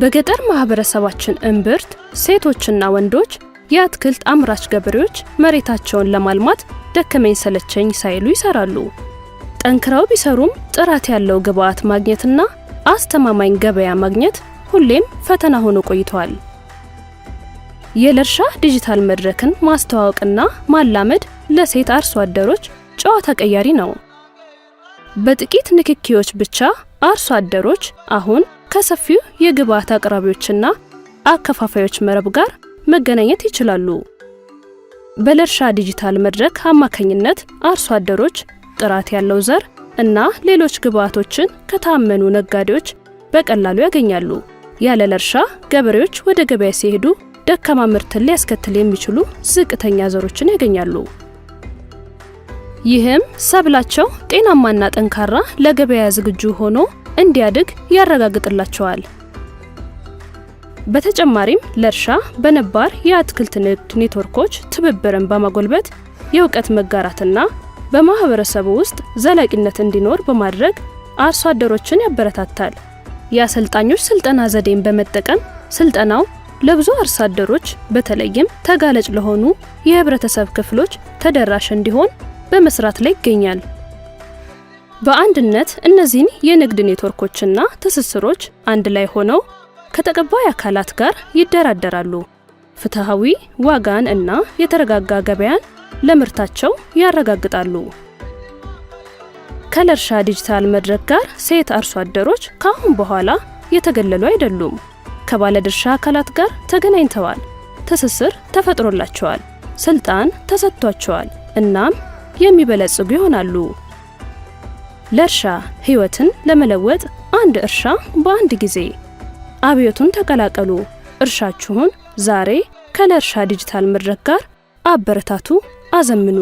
በገጠር ማህበረሰባችን እምብርት ሴቶችና ወንዶች የአትክልት አምራች ገበሬዎች መሬታቸውን ለማልማት ደከመኝ ሰለቸኝ ሳይሉ ይሰራሉ። ጠንክረው ቢሰሩም ጥራት ያለው ግብዓት ማግኘትና አስተማማኝ ገበያ ማግኘት ሁሌም ፈተና ሆኖ ቆይቷል። የለርሻ ዲጂታል መድረክን ማስተዋወቅና ማላመድ ለሴት አርሶ አደሮች ጨዋታ ቀያሪ ነው። በጥቂት ንክኪዎች ብቻ አርሶ አደሮች አሁን ከሰፊው የግብዓት አቅራቢዎችና አከፋፋዮች መረብ ጋር መገናኘት ይችላሉ። በለርሻ ዲጂታል መድረክ አማካኝነት አርሶ አደሮች ጥራት ያለው ዘር እና ሌሎች ግብዓቶችን ከታመኑ ነጋዴዎች በቀላሉ ያገኛሉ። ያለ ለርሻ ገበሬዎች ወደ ገበያ ሲሄዱ ደካማ ምርትን ሊያስከትል የሚችሉ ዝቅተኛ ዘሮችን ያገኛሉ። ይህም ሰብላቸው ጤናማና ጠንካራ፣ ለገበያ ዝግጁ ሆኖ እንዲያድግ ያረጋግጥላቸዋል። በተጨማሪም ለእርሻ በነባር የአትክልት ንግድ ኔትወርኮች ትብብርን በማጎልበት የእውቀት መጋራትና በማህበረሰቡ ውስጥ ዘላቂነት እንዲኖር በማድረግ አርሶ አደሮችን ያበረታታል። የአሰልጣኞች ስልጠና ዘዴን በመጠቀም ስልጠናው ለብዙ አርሶ አደሮች፣ በተለይም ተጋላጭ ለሆኑ የህብረተሰብ ክፍሎች ተደራሽ እንዲሆን በመስራት ላይ ይገኛል። በአንድነት እነዚህን የንግድ ኔትወርኮችና ትስስሮች አንድ ላይ ሆነው ከተቀባይ አካላት ጋር ይደራደራሉ። ፍትሃዊ ዋጋን እና የተረጋጋ ገበያን ለምርታቸው ያረጋግጣሉ። ከለርሻ ዲጂታል መድረክ ጋር ሴት አርሶ አደሮች ከአሁን በኋላ የተገለሉ አይደሉም። ከባለድርሻ አካላት ጋር ተገናኝተዋል። ትስስር ተፈጥሮላቸዋል። ስልጣን ተሰጥቷቸዋል። እናም የሚበለጽጉ ይሆናሉ። ለእርሻ፣ ህይወትን ለመለወጥ አንድ እርሻ በአንድ ጊዜ። አብዮቱን ተቀላቀሉ። እርሻችሁን ዛሬ ከለርሻ ዲጂታል መድረክ ጋር አበረታቱ፣ አዘምኑ።